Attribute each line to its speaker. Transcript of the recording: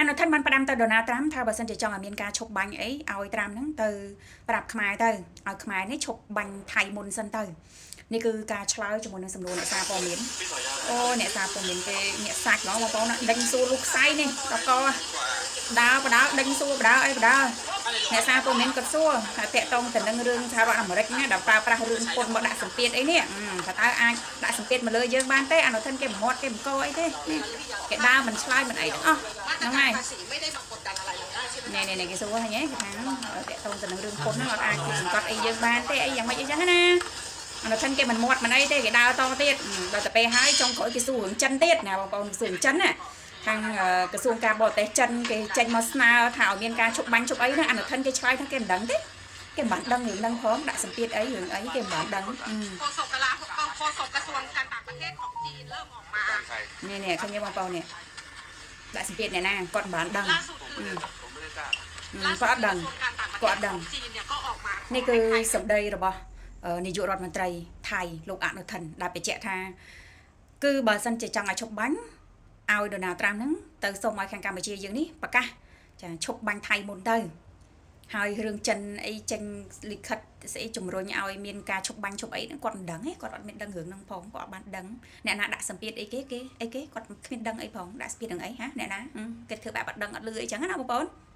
Speaker 1: នុថិនបានផ្ដាំទៅដូណាល់ត្រាំថាបើសិនជាចង់ឲ្យមានការឈប់បាញ់អីឲ្យត្រាំហ្នឹងទៅប្រាប់ខ្មែរទៅឲ្យខ្មែរនេះឈប់បាញ់ថៃមុនសិនទៅនេះគឺការឆ្លើយជាមួយនឹងសំណួរអ្នកសារព័ត៌មានអូអ្នកសារព័ត៌មានគេញាក់សាច់ហ្មងបងប្អូនណាដេញសួរលុះខ្សែនេះតកដើរបដើដេញសួរបដើអីបដើអ្នកសារព័ត៌មានគាត់សួរថាតាក់តងទៅនឹងរឿងសហរដ្ឋអាមេរិកណាដែលប្រើប្រាស់រឿងពន្ធមកដាក់សម្ពាធអីនេះថាតើអាចដាក់សម្ពាធមកលើយើងបានទេអនុថិនគេមិនមាត់គេមិនកអីទេនេះគេដើរមិនឆ្លើយមិនអីទាំងអស់ហ្នឹងហើយ
Speaker 2: ภาษีไม่ได้มากดดันอะไรเราได้ใช่ไหม
Speaker 1: នេះនេះនេះគេសួរហ្នឹងគេថាតាក់តងទៅនឹងរឿងពន្ធហ្នឹងអត់អាចសង្កត់អីយើងបានទេអីយ៉ាងម៉េចអីចឹងណាអនុថិនគេមិនមាត់មិនអីទេគេដើរតទៀតដល់ទៅពេលហើយចុងក្រោយគេសួររឿងចិនទៀតណាបងប្អូនសួររឿងចិនណាខាងក្រសួងការបរទេសចិនគេចេញមកស្នើថាឲ្យមានការឈប់បាញ់ឈប់អីហ្នឹងអនុថិនគេឆ្លើយថាគេមិនដឹងទេគេមិនបានដឹងរឿងហ្នឹងផងដាក់សម្ពាធអីរឿងអីគេមិនបានដឹង
Speaker 2: โฆษกกลาโฆษกกระทรวงการต่างประเทศของจีนเริ่มออกมา
Speaker 1: នេះនេះឃើញទេបងប្អូននេះដាក់សម្ពាធអ្នកណាគាត់មិនបានដឹង
Speaker 2: ล่าสุดคือ
Speaker 3: ผมไม่ได้ทราบ
Speaker 1: គាត់អត់ដឹង
Speaker 2: กระทรวงการต่างประเทศ
Speaker 1: គាត់អត់ដឹង
Speaker 2: ของจีนเนี่ยก็ออกมา
Speaker 1: នេះគឺសម្ដីរបស់នាយករដ្ឋមន្ត្រីថៃលោកអនុថិនដែលបញ្ជាក់ថាគឺបើសិនជាចង់ឲ្យឈប់បាញ់ឲ្យដូណាល់ត្រាំហ្នឹងទៅសុំឲ្យខាងកម្ពុជាយើងនេះប្រកាសចាឈប់បាញ់ថៃមុនទៅហើយរឿងចិនអីចេញលិខិតស្អីជំរុញឲ្យមានការឈប់បាញ់ឈប់អីហ្នឹងគាត់មិនដឹងទេគាត់អត់មានដឹងរឿងហ្នឹងផងគាត់អត់បានដឹងអ្នកណាដាក់សម្ពាធអីគេគេអីគេគាត់គ្មានដឹងអីផងដាក់សម្ពាធនឹងអីហ៎អ្នកណាគេធ្វើបែបអត់ដឹងអត់លឺអីចឹងណាបងប្អូន។